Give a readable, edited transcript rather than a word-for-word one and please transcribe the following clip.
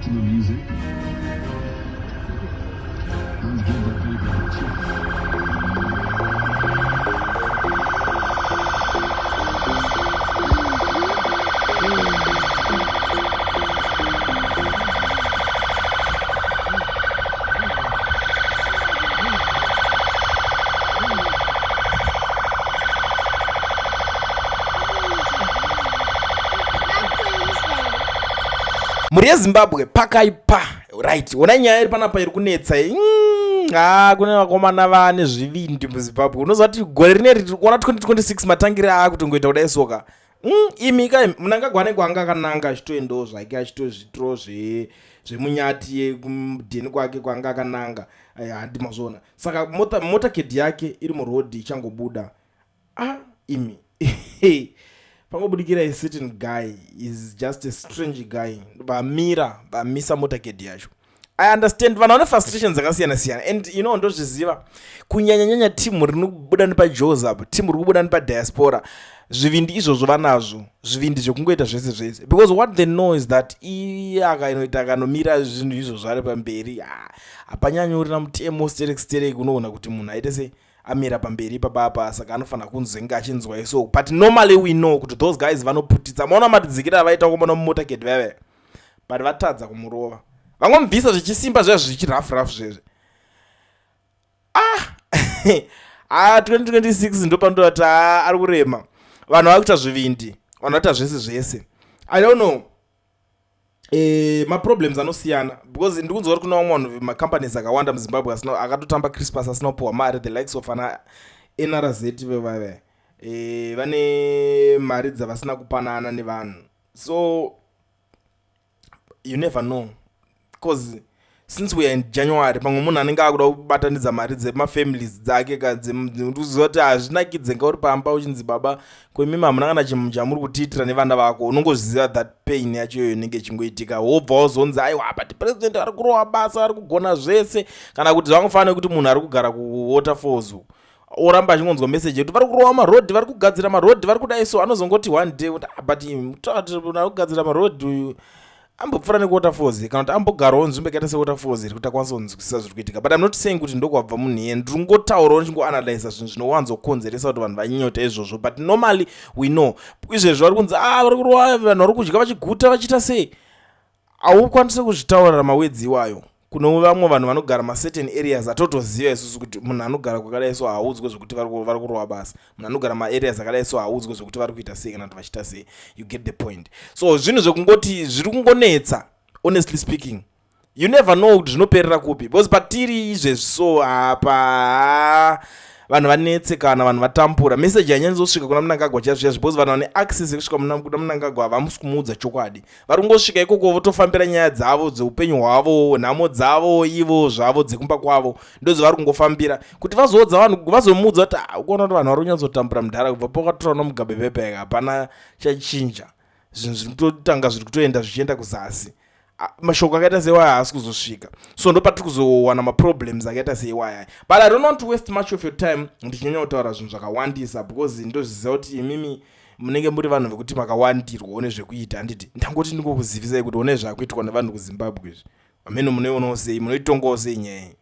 Back to the music. Let's give the baby a kiss. Mhuri yeZimbabwe, pakaipa. Right, ona nyaya iri panapa iri kunetsa iyi. Ha, kune vakomana vane zvivindi muZimbabwe. Unoziva kuti gore rineri tiri kuona 2026 matangire aakutongoita kudai soka. Imi ka Mnangagwa anenge anga akananga achitoendawo zvake, achitozvitiro zvemunyati yekumudheni kwake kwaanga akananga. Handi mazviona. Saka motorcade yake iri muroad ichangobuda. Ah, imi pangobudikira a certain guy, is just a strange guy. Vamira, vamisa motorcade yacho. I understand vanhu vane frustration dzakasiyana siyana, and you know, ndozviziva kunyanyanyanya timu rinobuda nepaJos apo, timu riri kubuda nepadiaspora, zvivindi izvozvo vanazvo, zvivindi zvekungoita zvese zvese, because what they know is that iye akanoita, akanomira zvinhu izvozvo ari pamberi, hapanyanyorina mutemo sterek sterek. Unoona kuti munhu aite sei, amira pamberi papapa, saka anofanira kunzwenga achinzwa iso. But normally we know kuti those guys vanoputitsa. Maona matidzikira avaita kumbona mumotorcade veve, but vatadza kumurova, vangomubvisa zvichisimba zviya, zvichirafu rafu zvezve. Ah, 2026 ndopandoti ari kurema. Vanhu vakuita zvivindi, vanhu vakuita zvese zvese. I don't know, maproblems anosiyana, because ndikunzwa kuti kuna vamwe vanhu, macompanies akawanda muZimbabwe asina, akatotamba Christmas asina kupiwa mari, the likes of ana NRZ vevave, vane mari dzavasina kupanana nevanhu. So you never know, because since we are in January, pamwe munhu anenge akuda kubatanidza mari dzemafamilies dzake kakuziva kuti hazvinakidze nga uri pamba uchinzi, "Baba, kwemimi hamuna kana chinhu chamuri kutiitira nevana vako." Unongozviziva that pain yacho iyoyo inenge ichingoitika. Wobva wazonzi, "Aiwa, but president ari kurova basa, ari kugona zvese." Kana kuti zvangofanira nekuti munhu ari kugara kuWaterfalls oramba achingonzwa message yekuti vari kurova marodhi, vari kugadzira marodhi, vari kudai, so anozongoti one day kuti, "Ah, but munhu ari kugadzira marodhi uyu ambopfuura nekuWaterfalls, kana kuti ambogarawo nzvimbo yakaita seWaterfalls iri, kuti akwanisa kunzwisisa zviri kuitika?" But I'm not saying kuti ndokwabva munhu iye. Ndiri kungotaurawo, ndichingoanalyza zvinhu zvinowanzokonzeresa kuti vanhu vanyanyota izvozvo. But normally we know izvezvo vari kunzi, "Ah, vari kurova vanhu, vari kudya vachiguta, vachiita sei." Haukwanisi kuzvitaurira mawedzi iwayo kune vamwe vanhu vanogara macertain areas atotoziva isusu kuti munhu anogara kwakadai so haudzwe zvekuti vari kurova basa, munhu anogara maareas akadai so haudzwe zvekuti vari kuita sei kana kuti vachiita sei. You get the point. So zvinhu zvekungoti zviri kungonetsa, honestly speaking, you never know kuti zvinoperera kupi, because patiri izvezvi so apa vanhu vanetsekana, vanhu vatambura. Meseji yanyanyozosvika kuna Mnangagwa chaizvo chaizvo, because vanhu vane access yekusvika kuna Mnangagwa havamusi kumuudza chokwadi. Vari kungosvika ikoko votofambira nyaya dzavo dzeupenyu hwavo, nhamo dzavo ivo zvavo dzekumba kwavo, ndodzavari kungofambira kuti vazoudza vanhu, vazomuudza kuti, "Ah, ukuona kuti vanhu vari kunyatsotambura mudhara, kubva pakatora naMugabe pepe hapana chachinja, zvinhu zviri kutotanga, zviri kutoenda zvichienda kuzasi." Mashoko akaita seiwaya haasi kuzosvika, so ndopatiri kuzowana maproblems akaita seiwaya. But I don't want to waste much of your time ndichinyanya kutaura zvinhu zvakawandisa, because ndozviziva kuti imimi munenge muri vanhu vekuti makawandirwawo nezvekuita, handiti? Ndangoti ndingokuzivisai kuti one zvakuitwa nevanhu kuZimbabwe izvi. Amene munoionawo sei? Munoitongawo sei nyaya iyi?